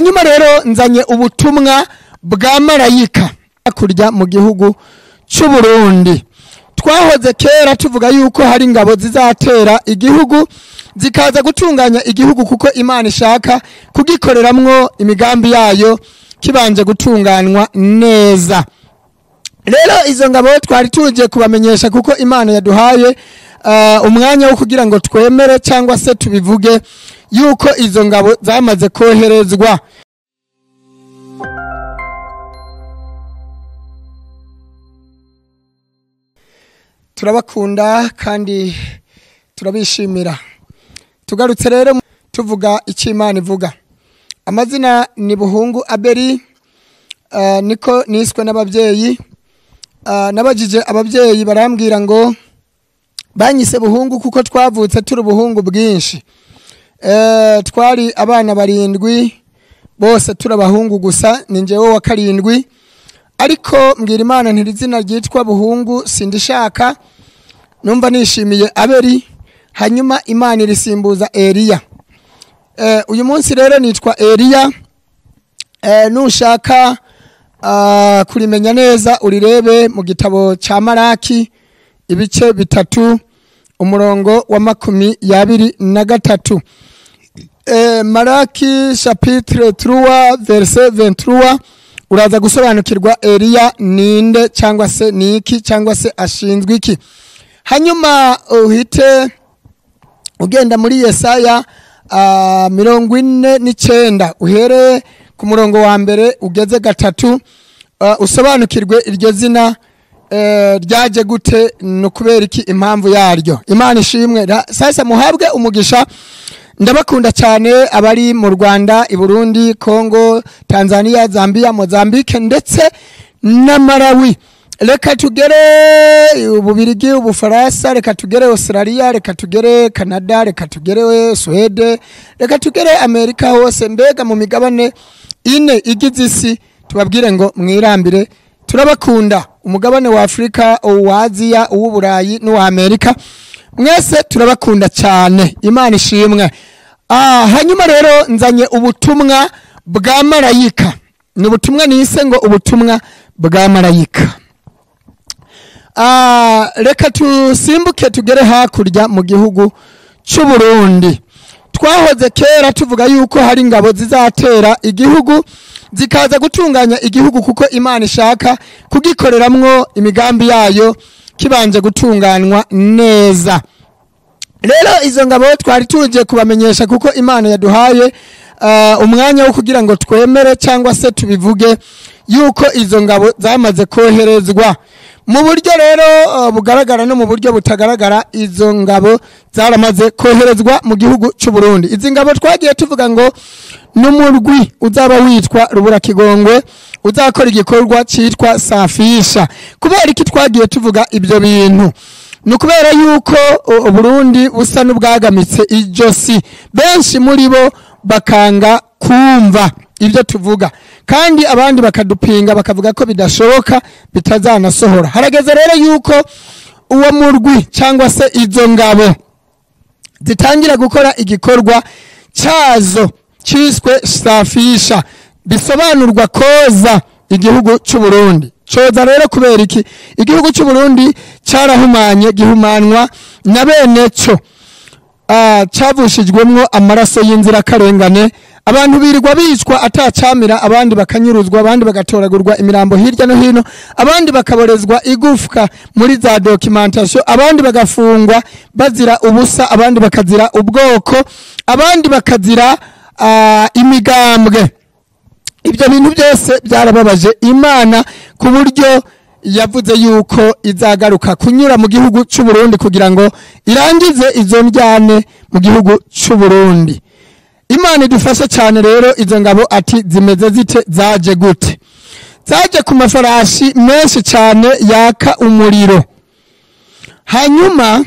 Nyuma rero nzanye ubutumwa bwa marayika kurya mu gihugu cy'u Burundi. Twahoze kera tuvuga yuko hari ingabo zizatera igihugu zikaza gutunganya igihugu, kuko Imana ishaka kugikoreramwo imigambi yayo kibanje gutunganwa neza. Rero izo ngabo twari tuje kubamenyesha, kuko Imana yaduhaye umwanya wo kugira ngo twemere cyangwa se tubivuge yuko izo ngabo zamaze koherezwa. Turabakunda kandi turabishimira. Tugarutse rero tuvuga icyo Imana ivuga. Amazina ni Buhungu Abeli, niko niswe n'ababyeyi. Nabajije ababyeyi barambwira ngo banyise Buhungu kuko twavutse turi ubuhungu bwinshi. Twari abana barindwi bose turi abahungu gusa, ni njyewe wa karindwi. Ariko mbwira Imana nti izina ryitwa Buhungu sindishaka, numva nishimiye Abeli, hanyuma Imana irisimbuza Eliya. Uyu munsi rero nitwa Eliya. Nushaka kurimenya neza urirebe mu gitabo cya Maraki ibice 3 umurongo wa 23. Maraki chapitre 3 verset 23 uraza gusobanukirwa Eliya ninde cyangwa se niki cyangwa se ashinzwe iki. Hanyuma uhite ugenda muri Yesaya 49 uhere ku murongo wa 1 ugeze 3, usobanukirwe iryo zina ryaje gute no kubera iki, impamvu yaryo. Imana ishimwe. Sasa muhabwe umugisha. Ndabakunda cyane abari mu Rwanda, i Burundi, Congo, Tanzania, Zambia, Mozambique ndetse na Malawi. Reka tugere Ububirigi, Ubufaransa, reka tugere Australia, reka tugere Canada, reka tugere Swede, reka tugere Amerika hose, mbega mu migabane ine igize isi, tubabwire ngo mwirambire. Turabakunda. Umugabane wa Afrika, uwa Aziya, uw'Uburayi n'uwa Amerika, mwese turabakunda cyane. Imana ishimwe. Hanyuma rero nzanye ubutumwa bwa marayika. Ni ubutumwa nise ngo ubutumwa bwa marayika. Reka tusimbuke tugere hakurya mu gihugu cy'u Burundi. Twahoze kera tuvuga yuko hari ingabo zizatera igihugu zikaza gutunganya igihugu, kuko Imana ishaka kugikoreramwo imigambi yayo kibanje gutunganwa neza. Rero izo ngabo twari tuje kubamenyesha, kuko Imana yaduhaye umwanya wo kugira ngo twemere cyangwa se tubivuge yuko izo ngabo zamaze koherezwa. Mu buryo rero bugaragara no mu buryo butagaragara, izo ngabo zaramaze koherezwa mu gihugu cy'u Burundi. Izi ngabo twagiye tuvuga ngo n'umurwi uzaba witwa Rubura Kigongwe uzakora igikorwa cyitwa safisha. Kubera iki twagiye tuvuga ibyo bintu? Ni kubera yuko Burundi busa n'ubwagamitse ijosi, benshi muri bo bakanga kumva ibyo tuvuga, kandi abandi bakadupinga bakavuga ko bidashoboka, bitazanasohora. Harageze rero yuko uwo murwi cyangwa se izo ngabo zitangira gukora igikorwa cyazo cyiswe safisha, bisobanurwa koza igihugu cy'u Burundi. Coza rero kubera iki? Igihugu cy'u Burundi cyarahumanye, gihumanwa na bene cyo. Cyavushijwemwo amaraso y'inzirakarengane, abantu birirwa bicwa atacamira, abandi bakanyuruzwa, abandi bagatoragurwa imirambo hirya no hino, abandi bakaborezwa igufwa muri za documentation, abandi bagafungwa bazira ubusa, abandi bakazira ubwoko, abandi bakazira imigambwe. Ibyo bintu byose byarababaje Imana ku buryo yavuze yuko izagaruka kunyura mu gihugu cy'u Burundi kugira ngo irangize izo njyane mu gihugu cy'u Burundi. Imana idufashe cyane. Rero izo ngabo ati zimeze zite, zaje gute? Zaje ku mafarashi menshi cyane yaka umuriro. Hanyuma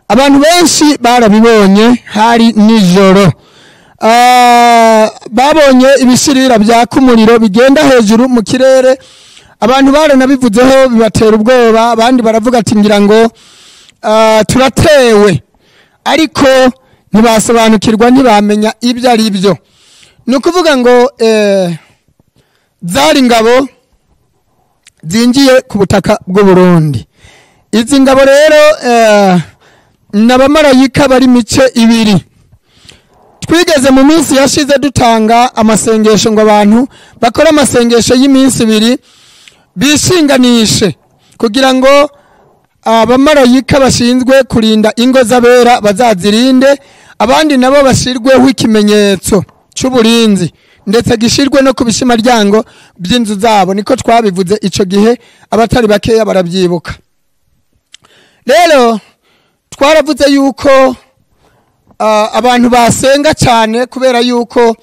abantu benshi barabibonye, hari nijoro. Babonye ibishirira byaka umuriro bigenda hejuru mu kirere. Abantu baranabivuzeho bibatera ubwoba, abandi baravuga ati ngira ngo turatewe, ariko ntibasobanukirwa, ntibamenya ibyo ari byo. Ni ukuvuga ngo zari ingabo zinjiye ku butaka bw'u Burundi. Izi ngabo rero n'abamarayika bari mice ibiri. Twigeze mu minsi yashize dutanga amasengesho ngo abantu bakore amasengesho y'iminsi ibiri bishinganishe kugira ngo abamarayika bashinzwe kurinda ingo z'abera bazazirinde, abandi nabo bashirweho ikimenyetso cy'uburinzi ndetse gishirwe no ku bishimaryango by'inzu zabo. Niko twabivuze ico gihe, abatari bakeya barabyibuka. Rero twaravuze yuko abantu basenga cyane kubera yuko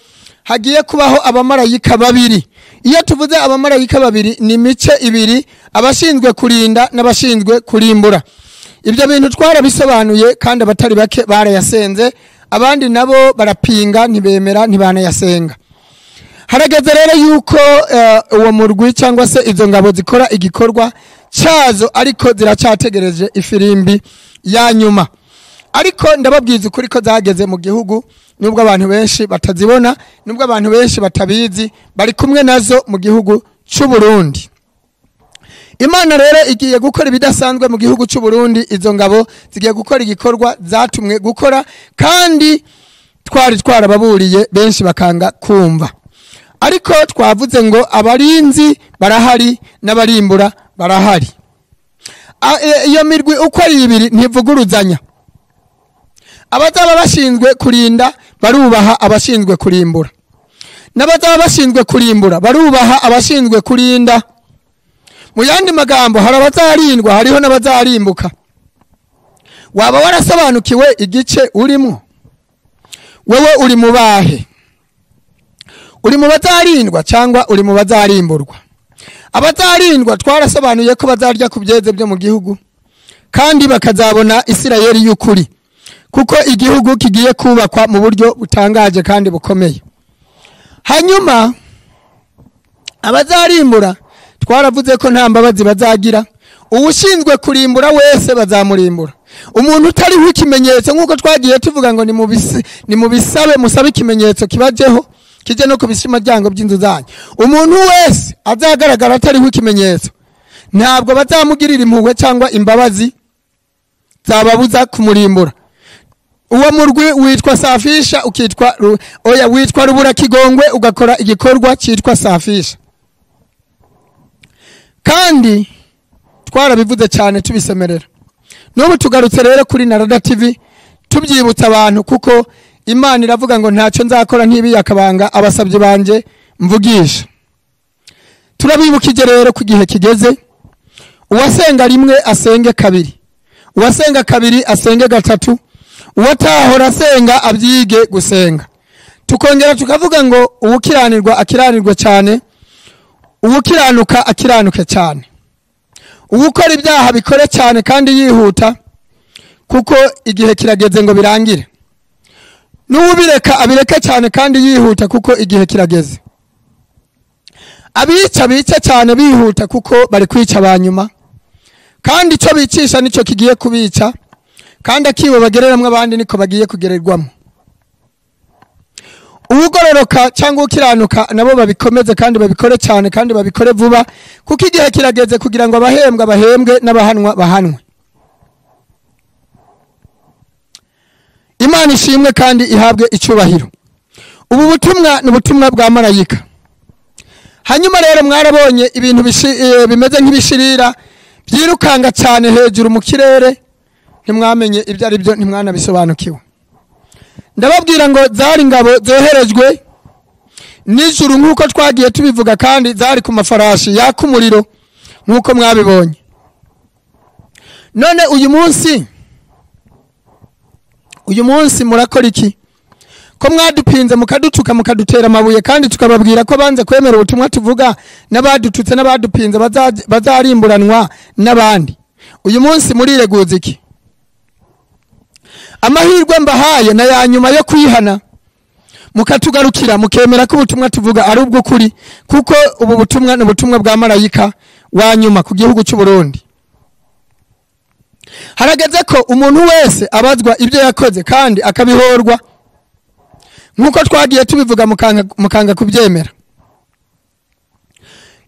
hagiye kubaho abamarayika babiri. Iyo tuvuze abamarayika babiri ni mice ibiri, abashinzwe kurinda n'abashinzwe kurimbura. Ibyo bintu twarabisobanuye kandi abatari bake barayasenze, abandi nabo barapinga ntibemera ntibanayasenga. Harageze rero yuko uwo murwi cyangwa se izo ngabo zikora igikorwa cyazo, ariko ziracyategereje ifirimbi ya nyuma. Ariko ndababwiza ukuri ko zageze mu gihugu, nubwo abantu benshi batazibona, nubwo abantu benshi batabizi, bari kumwe nazo mu gihugu cy'u Burundi. Imana rero igiye gukora ibidasanzwe mu gihugu cy'u Burundi. Izo ngabo zigiye gukora igikorwa zatumwe gukora, kandi twari twarababuriye benshi bakanga kumva. Ariko twavuze ngo abarinzi barahari n'abarimbura barahari. Iyo mirwi uko ari ibiri ntivuguruzanya. Abazaba bashinzwe kurinda barubaha abashinzwe kurimbura, n'abazaba bashinzwe kurimbura barubaha abashinzwe kurinda. Mu yandi magambo, hari abazarindwa hariho n'abazarimbuka. Waba warasobanukiwe igice urimo? Wewe uri mu bahe? Uri mu bazarindwa cyangwa uri mu bazarimburwa? Abazarindwa twarasobanuye ko bazarya ku byeze byo mu gihugu, kandi bakazabona Isirayeli y'ukuri, kuko igihugu kigiye kubakwa mu buryo butangaje kandi bukomeye. Hanyuma abazarimbura twaravuze ko nta mbabazi bazagira. Uwushinzwe kurimbura wese bazamurimbura. Umuntu utariho ikimenyetso, nk'uko twagiye tuvuga ngo ni mubisabe musabe ikimenyetso kibajeho kijye no ku bishimaryango by'inzu zanyu. Umuntu wese azagaragara atariho ikimenyetso ntabwo bazamugirira impuhwe cyangwa imbabazi zababuza kumurimbura. Uwo murwi witwa Safisha, ukitwa oya witwa Rubura Kigongwe, ugakora igikorwa cyitwa Safisha. Kandi twarabivuze cyane tubisemerera. N'ubu tugarutse rero kuri Narada TV tubyibutsa abantu, kuko Imana iravuga ngo ntacyo nzakora ntibiyakabanga abasabye banje mvugisha. Turabibukije rero ku gihe kigeze, uwasenga rimwe asenge kabiri, uwasenga kabiri asenge gatatu, uwatahora asenga abyige gusenga. Tukongera tukavuga ngo uwukiranirwa akiranirwe cyane, uwukiranuka akiranuke cyane, uwukora ibyaha bikore cyane kandi yihuta, kuko igihe kirageze ngo birangire. N'uwubireka abireke cyane kandi yihuta, kuko igihe kirageze. Abica bica cyane bihuta, kuko bari kwica abanyuma, kandi icyo bicisha nicyo kigiye kubica, kandi akibo bagereramwe abandi niko bagiye kugererwamo. Uwugororoka cyangwa ukiranuka nabo babikomeze kandi babikore cyane kandi babikore vuba, kuko igihe kirageze kugira ngo abahembwa bahembwe n'abahanwa bahanwe. Imana ishimwe kandi ihabwe icyubahiro. Ubu butumwa ni ubutumwa bwa marayika. Hanyuma rero mwarabonye ibintu bimeze nk'ibishirira byirukanga cyane hejuru mu kirere, ntimwamenye ibyo ari byo, ntimwanabisobanukiwe. Ndababwira ngo zari ingabo zoherejwe n'ijuru nk'uko twagiye tubivuga, kandi zari ku mafarashi yaka umuriro nk'uko mwabibonye. None uyu munsi murakora iki? Ko mwadupinze mukadutuka mukadutera amabuye, kandi tukababwira ko banze kwemera ubutumwa tuvuga, n'abadututse n'abadupinze bazarimburanwa n'abandi. Uyu munsi murireguza iki? Amahirwe mbahaye na ya nyuma yo kwihana, mukatugarukira mukemera ko ubutumwa tuvuga ari ubw'ukuri, kuko ubu butumwa ni ubutumwa bwa marayika wa nyuma ku gihugu cy'u Burundi. Harageze ko umuntu wese abazwa ibyo yakoze kandi akabihorwa. Nkuko twagiye tubivuga mukanga kubyemera.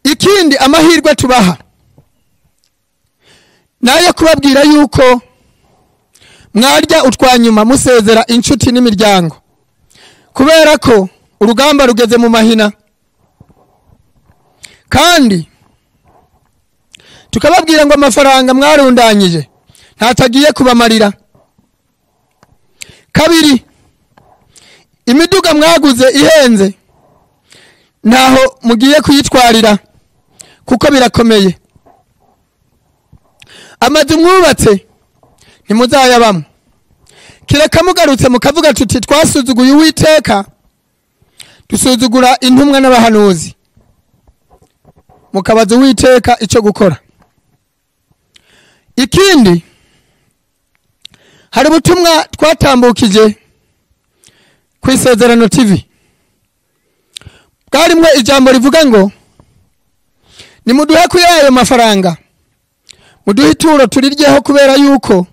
Ikindi amahirwe tubaha nayo kubabwira yuko mwarya utwanyuma musezera inshuti n'imiryango, kubera ko urugamba rugeze mu mahina. Kandi tukababwira ngo amafaranga mwarundanyije ntatagiye kubamarira. Kabiri, imiduga mwaguze ihenze ntaho mugiye kuyitwarira kuko birakomeye. Amazu mwubatse ntimuzayabamo, kireka mugarutse mukavuga tuti twasuzuguye Uwiteka, dusuzugura intumwa n'abahanuzi, mukabaza Uwiteka icyo gukora. Ikindi, hari ubutumwa twatambukije ku Isezerano TV bwarimwe ijambo rivuga ngo nimuduhe kuri ayo mafaranga, muduhe ituro turiryeho, kubera yuko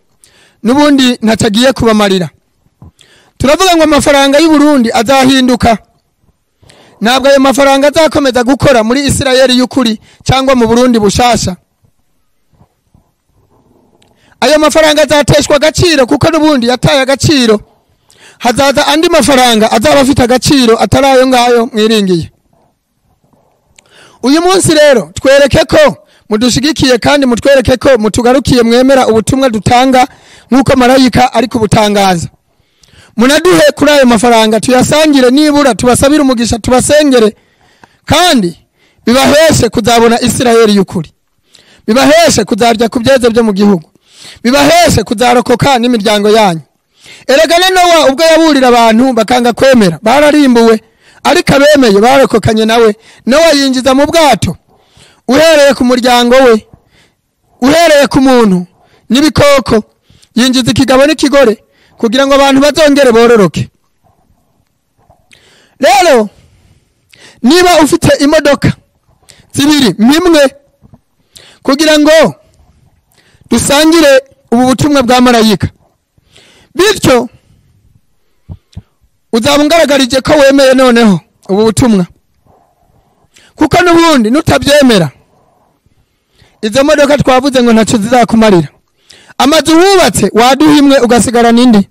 nubundi ntatagiye kubamarira. Turavuga ngo amafaranga y'u Burundi azahinduka, ntabwo ayo mafaranga azakomeza gukora muri Isirayeli y'ukuri cyangwa mu Burundi bushasha. Ayo mafaranga azateshwa agaciro kuko nubundi yataye agaciro. Hazaza andi mafaranga azaba afite agaciro atari ayo ngayo mwiringiye. Uyu munsi rero twereke ko mudushigikiye kandi mutwereke ko mutugarukiye, mwemera ubutumwa dutanga nkuko marayika ari kubutangaza. Munaduhe kuri ayo mafaranga tuyasangire, nibura tubasabire umugisha, tubasengere, kandi bibaheshe kuzabona Isirayeli y'ukuri, bibaheshe kuzarya ku byeze byo mu gihugu, bibaheshe kuzarokoka n'imiryango yanyu. Erega na Nowa ubwo yaburira abantu bakanga kwemera bararimbuwe, ariko abemeye barokokanye nawe. Nowa yinjiza mu bwato uhereye ku muryango we, uhereye ku muntu n'ibikoko, yinjiza ikigabo n'ikigore kugira ngo abantu bazongere bororoke. Rero niba ufite imodoka zibiri mimwe, kugira ngo dusangire ubu butumwa bwa marayika, bityo uzaba ungaragarije ko wemeye noneho ubu butumwa, kuko n'ubundi nutabyemera izo modoka twavuze ngo ntacyo zizakumarira. Amazu wubatse waduha imwe ugasigarana indi,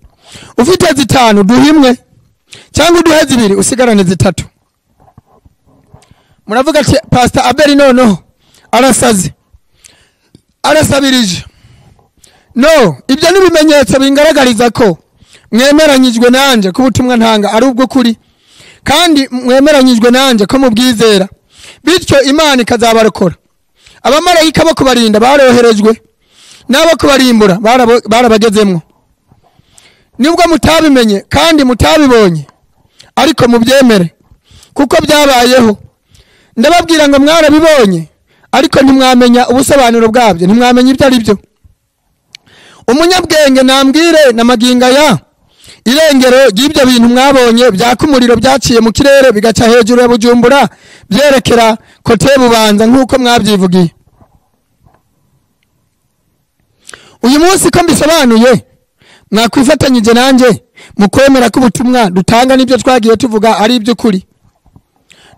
ufite zitanu duha imwe cyangwa uduhe zibiri usigarane zitatu. Muravuga ati Pastor Abel noneho arasaze, arasabirije. No, ibyo ni ibimenyetso bingaragariza ko mwemeranyijwe nanje ko ubutumwa ntanga ari ubwo kuri, kandi mwemeranyijwe nanje ko mubwizera, bityo Imana ikazabarokora. Abamarayika bo kubarinda baroherejwe, n'abo kubarimbura barabagezemwo. Nubwo mutabimenye kandi mutabibonye, ariko mubyemere kuko byabayeho. Ndababwira ngo mwarabibonye ariko ntimwamenya ubusobanuro bwabyo, ntimwamenya ibyo ari byo. Umunyabwenge nambwire na maginga ya irengero ry'ibyo bintu mwabonye byaka umuriro byaciye mu kirere bigaca hejuru ya Bujumbura byerekera kote Bubanza nk'uko mwabyivugiye. Uyu munsi ko mbisobanuye, mwakwifatanyije nanjye mu kwemera ko ubutumwa dutanga n'ibyo twagiye tuvuga ari iby'ukuri.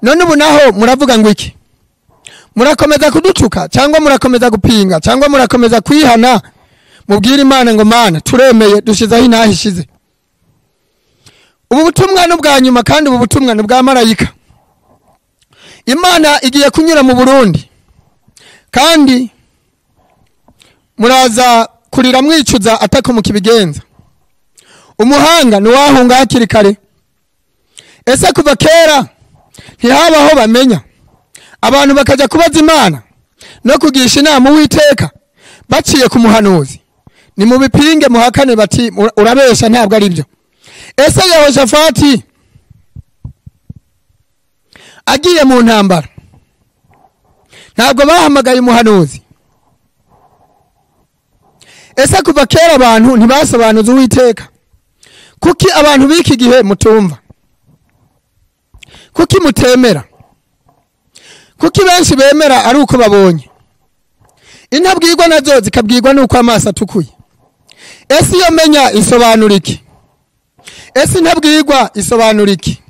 None ubu naho muravuga ngo iki? Murakomeza kudutuka cyangwa murakomeza gupinga cyangwa murakomeza kwihana? Mubwire Imana ngo Mana turemeye, dushizeho intahe ishize. Ubu butumwa n'ubwa nyuma, kandi ubu butumwa ni ubwa marayika. Imana igiye kunyura mu Burundi, kandi muraza kurira mwicuza atako mukibigenza. Umuhanga ni wahunga hakiri kare. Ese kuva kera ntihabaho bamenya abantu bakajya kubaza Imana no kugisha inama Uwiteka baciye ku muhanuzi? Ni mubipinge muhakane bati urabesha, ntabwo ari byo. Ese Yehoshafati agiye mu ntambara ntabwo bahamagaye umuhanuzi? Ese kuva kera abantu ntibasobanuza Uwiteka? Kuki abantu b'iki gihe mutumva? Kuki mutemera? Kuki benshi bemera ari uko babonye? Intabwirwa nazo zikabwirwa nuko amaso atukuye. Ese iyo menya isobanura iki? Ese intabwirwa isobanura iki?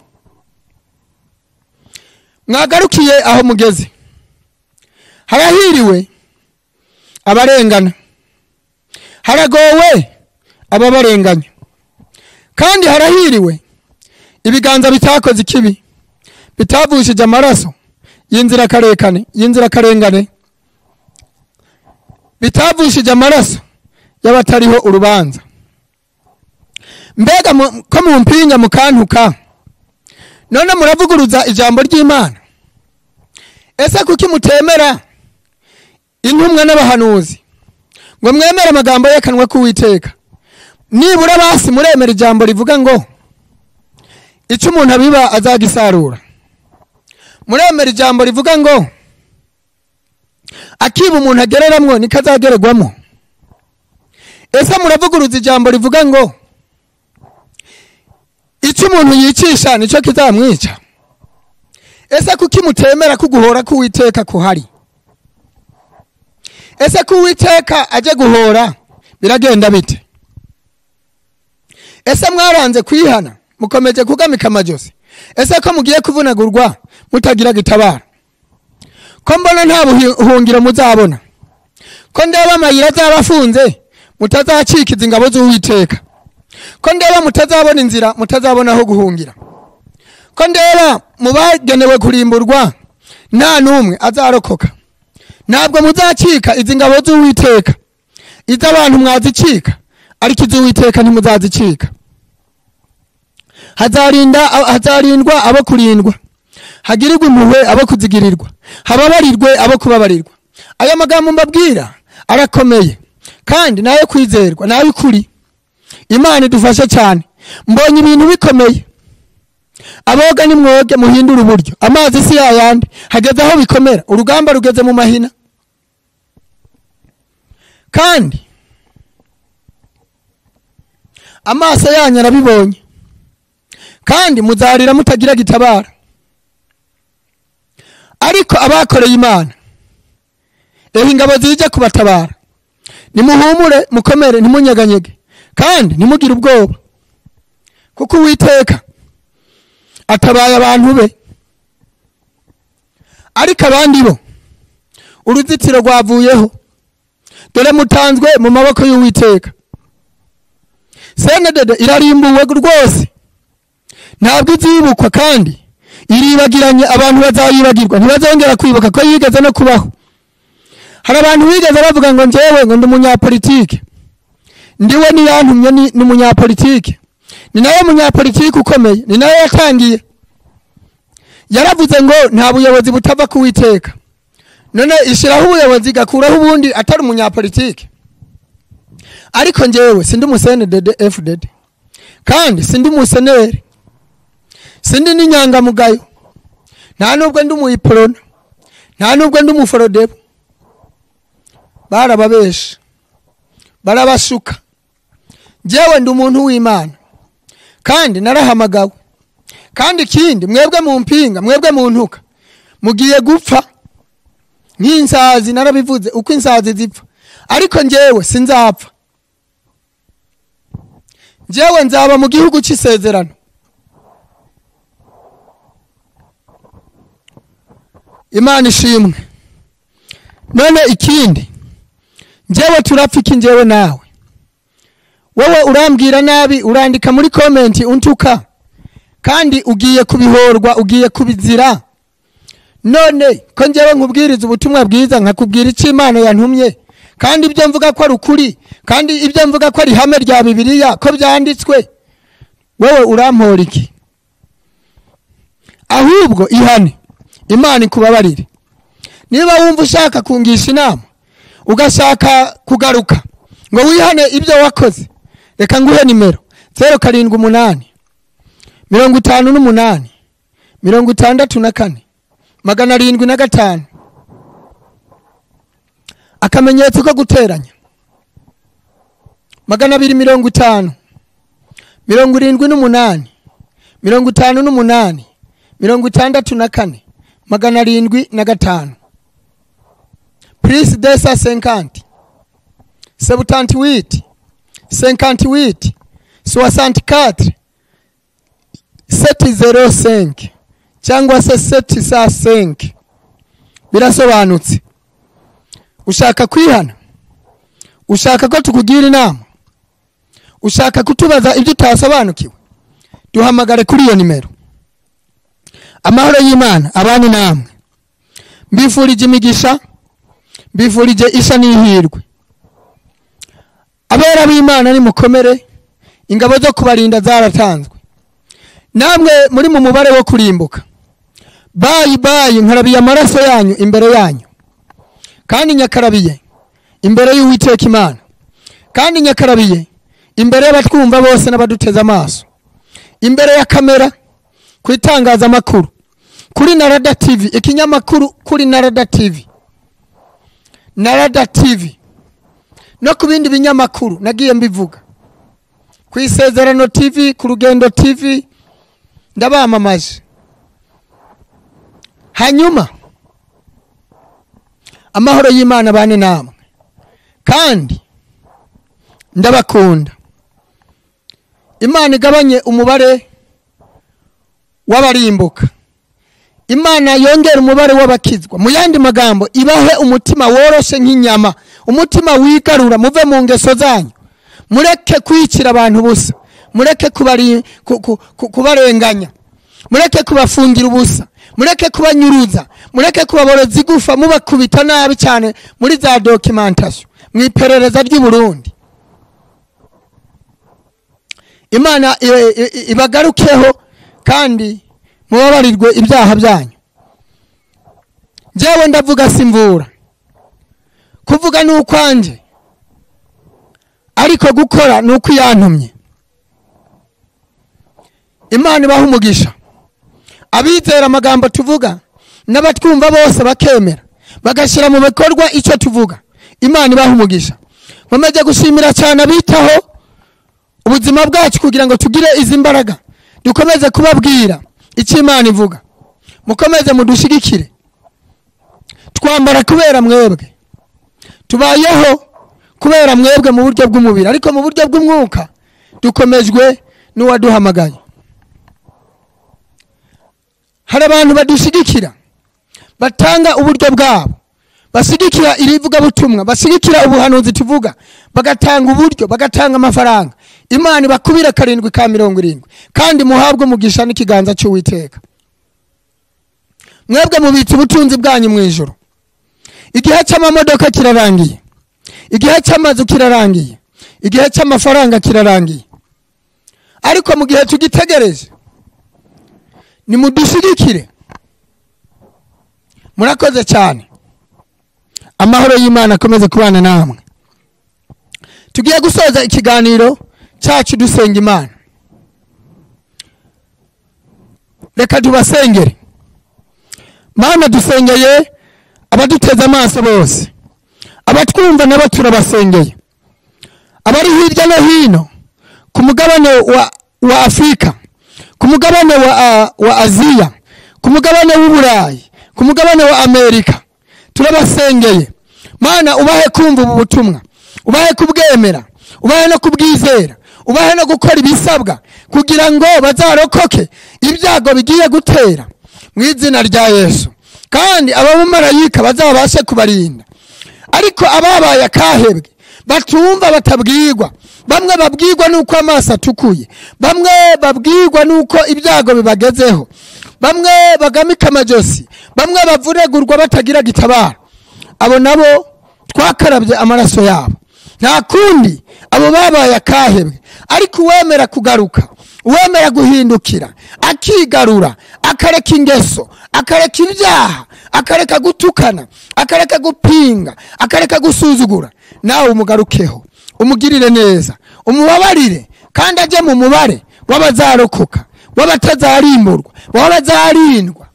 Mwagarukiye aho mugeze. Harahiriwe abarengana, haragowe ababarenganya, kandi harahiriwe ibiganza bitakoze ikibi, bitavushije amaraso y'inzirakarekane, y'inzirakarengane, bitavushije amaraso y'abatariho urubanza. Mbega ko mumpinga mukantuka, none muravuguruza ijambo ry'Imana? Ese kuki mutemera intumwa n'abahanuzi ngo mwemere amagambo y'akanwa k'Uwiteka? Nibura basi muremera ijambo rivuga ngo icyo umuntu abiba azagisarura. Muremera ijambo rivuga ngo akiba umuntu agereramwo niko azagererwamo. Ese muravuguruza ijambo rivuga ngo icyo umuntu yicisha nicyo kizamwica? Ese kuki mutemera kuguhora k'Uwiteka kuhari? Ese k'Uwiteka aje guhora biragenda bite? Ese mwaranze kwihana mukomeje kugamika amajosi? Ese ko mugiye kuvunagurwa mutagira gitabara? Ko mbona nta buhungiro muzabona? Ko ndeba amayira azabafunze mutazacikiza ingabo z'Uwiteka? Ko ndeba mutazabona inzira, mutazabona aho guhungira? Ko ndeba mubagenewe kurimburwa nta n'umwe azarokoka? Ntabwo muzacika izi ngabo z'Uwiteka. Iz'abantu mwazicika, ariko iz'Uwiteka ntimuzazicika. Hazarindwa abo kurindwa, hagirirwe impuhwe abo kuzigirirwa, hababarirwe abo kubabarirwa. Aya magambo mbabwira arakomeye kandi nayo kwizerwa, nayo ukuri. Imana idufashe cyane. Mbonye ibintu bikomeye. Aboga nimwoge muhindure uburyo, amazi si yayandi, hageze aho bikomera, urugamba rugeze mu mahina. Kandi amaso yanyu arabibonye, kandi muzarira mutagira gitabara. Ariko abakoreye Imana, ehe ingabo zije kubatabara, nimuhumure mukomere, ntimunyeganyege kandi ntimugire ubwoba, kuko Uwiteka atabaye abantu be. Ariko abandi bo uruzitiro rwavuyeho, dore mutanzwe mu maboko y'Uwiteka. CNDD irarimbuwe rwose, ntabwo izibukwa kandi iribagiranye. Abantu bazayibagirwa, ntibazongera kwibuka ko yigeze no kubaho. Hari abantu bigeze bavuga ngo njyewe ngo ndi umunyapolitike, ndiwe niyantumye ni umunyapolitike, ni nawe munyapolitike ukomeye, ni nawe yatangiye. Yaravuze ngo nta buyobozi butava ku Uwiteka. None ishiraho ubuyobozi gakuraho ubundi atari umunyapolitike. Ariko njyewe sindi umuCNDD FDD, kandi sindi umuseneri, sindi n'inyangamugayo, nta nubwo ndi umuyiprona, nta nubwo ndi umuforodebo. Barababesha, barabashuka. Njyewe ndi umuntu w'Imana kandi narahamagawe. Kandi ikindi, mwebwe mu mpinga, mwebwe mu ntuka, mugiye gupfa nk'insazi. Narabivuze uko insazi zipfa, ariko njyewe sinzapfa. Njyewe nzaba mu gihugu cy'isezerano. Imana ishimwe. None ikindi, njyewe turapfa iki njyewe nawe? Wowe urambwira nabi, urandika muri comment untuka, kandi ugiye kubihorwa, ugiye kubizira. None ko njyewe nkubwiriza ubutumwa bwiza, nkakubwira icyo Imana yantumye, kandi ibyo mvuga ko ari ukuri, kandi ibyo mvuga ko ari ihame rya Bibiliya, ko byanditswe, wowe urampora iki? Ahubwo ihane, Imana ikubabarire. Niba wumva ushaka kungisha inama, ugashaka kugaruka ngo wihane ibyo wakoze, reka nguhe nimero 078 58 64 705. Akamenyetso ko guteranya 250 78 58 64 705. Plus 250 78 58 64 705 cyangwa se 705. Birasobanutse. Ushaka kwihana, ushaka ko tukugira inama, ushaka kutubaza ibyo utasobanukiwe, duhamagare kuri iyo nimero. Amahoro y'Imana abane namwe. Mbifurije imigisha, mbifurije isha n'ihirwe. Abera b'Imana nimukomere, ingabo zo kubarinda zaratanzwe. Namwe muri mu mubare wo kurimbuka, bayi bayi nkarabiye amaraso yanyu imbere yanyu, kandi nyakarabiye imbere y'Uwiteka Imana, kandi nyakarabiye imbere y'abatwumva bose n'abaduteze amaso, imbere ya kamera, ku itangazamakuru, kuri Narada TV, ikinyamakuru kuri Narada TV, Narada TV, no ku bindi binyamakuru nagiye mbivuga, ku Isezerano TV, ku Rugendo TV, ndabamamaje. Hanyuma amahoro y'Imana bane namwe, kandi ndabakunda. Imana igabanye umubare w'abarimbuka, Imana yongera umubare w'abakizwa. Mu yandi magambo, ibahe umutima woroshe nk'inyama, umutima wigarura, muve mu ngeso zanyu, mureke kwicira abantu ubusa, mureke kubarenganya, mureke kubafungira ubusa, mureke kubanyuruza, mureke kubaboroza igufa mubakubita nabi cyane muri za documentation mu iperereza ry'u Burundi. Imana ibagarukeho kandi mubabarirwe ibyaha byanyu. Njyewe ndavuga simvura, kuvuga ni ukwanje, ariko gukora ni uko yantumye. Imana ibaha umugisha abizera amagambo tuvuga, n'abatwumva bose bakemera bagashyira mu bikorwa icyo tuvuga. Imana ibaha umugisha. Nkomeje gushimira cyane abitaho ubuzima bwacu kugira ngo tugire izi mbaraga, dukomeze kubabwira icyo Imana ivuga. Mukomeze mudushigikire, twambara kubera mwebwe, tubayeho kubera mwebwe mu buryo bw'umubiri, ariko mu buryo bw'umwuka dukomejwe n'uwaduhamagaye. Hari abantu badushigikira, batanga uburyo bwabo, bashigikira irivugabutumwa, bashigikira ubuhanuzi tuvuga, bagatanga uburyo, bagatanga amafaranga. Imana ibakubira 7 ka 70, kandi muhabwe umugisha n'ikiganza cy'Uwiteka. Mwebwe mubitse ubutunzi bwanyu mu ijuru. Igihe cy'amamodoka kirarangiye, igihe cy'amazu kirarangiye, igihe cy'amafaranga kirarangiye, ariko mu gihe tugitegereje nimudushigikire. Murakoze cyane. Amahoro y'Imana akomeze kubana namwe. Tugiye gusoza ikiganiro cyacu dusenga Imana. Reka tubasengere. Mana, dusengeye abaduteze amaso bose, abatwumva nabo turabasengeye, abari hirya no hino ku mugabane wa Afrika, ku mugabane wa Aziya, ku mugabane w'Uburayi, ku mugabane wa Amerika, turabasengeye. Mana, ubahe kumva ubu butumwa, ubahe kubwemera, ubahe no kubwizera, ubahe no gukora ibisabwa kugira ngo bazarokoke ibyago bigiye gutera mu izina rya Yesu, kandi abamarayika bazabashe kubarinda. Ariko ababaye akahebwe, batumva, batabwirwa, bamwe babwirwa nuko amaso atukuye, bamwe babwirwa nuko ibyago bibagezeho, bamwe bagamika amajosi, bamwe bavuregurwa batagira gitabara, abo nabo twakarabye amaraso yabo. Nta kundi, abo babaye akahebwe. Ariko uwemera kugaruka, uwemera guhindukira, akigarura, akareka ingeso, akareka ibyaha, akareka gutukana, akareka gupinga, akareka gusuzugura, nawe umugarukeho, umugirire neza, umubabarire, kandi ajye mu mubare w'abazarokoka, w'abatazarimburwa, w'abazarindwa.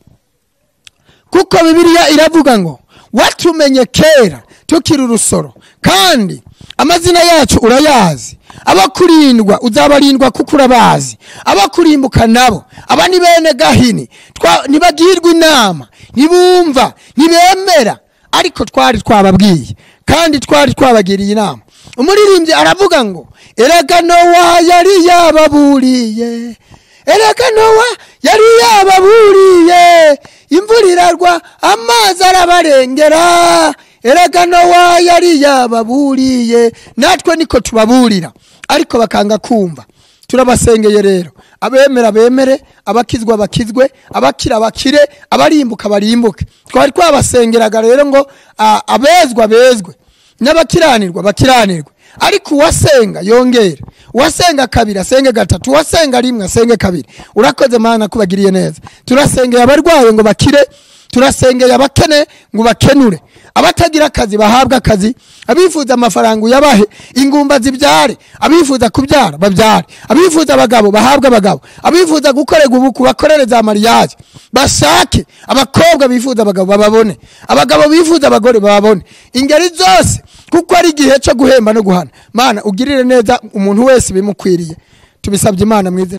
Kuko Bibiliya iravuga ngo watumenye kera tukiri urusoro, kandi amazina yacu urayazi. Abakurindwa uzabarindwa kuko urabazi, abakurimbuka nabo aba ni bene Gahini, ntibagirwa inama, ntibumva, ntibemera, ariko twari twababwiye kandi twari twabagiriye inama. Umuririmbyi aravuga ngo erega Nowa yari yababuriye, Erega Nowa yari yababuriye, imvura iragwa amazi arabarengera. Erega Nowa yari yababuriye, natwe niko tubaburira, ariko bakanga kumva. Turabasengeye rero, abemera bemere, abakizwa bakizwe, abakira bakire, abarimbuka barimbuke. Twari twabasengeraga rero ngo abezwa bezwe, n'abakiranirwa bakiranirwe. Ariko uwasenga yongere, uwasenga kabiri asenge gatatu, uwasenga rimwe asenge kabiri. Urakoze Mana kubagiriye neza. Turasengeye abarwaye ngo bakire, turasengeye abakene ngo bakenure, abatagira akazi bahabwa akazi, abifuza amafaranga uyabahe, ingumba zibyare, abifuza kubyara babyare, abifuza abagabo bahabwa abagabo, abifuza gukorerwa ubuku bakorere za mariage, bashake abakobwa bifuza abagabo bababone, abagabo bifuza abagore bababone, ingeri zose, kuko ari igihe cyo guhemba no guhana. Mana ugirire neza umuntu wese bimukwiriye. Tubisabye Imana mwize.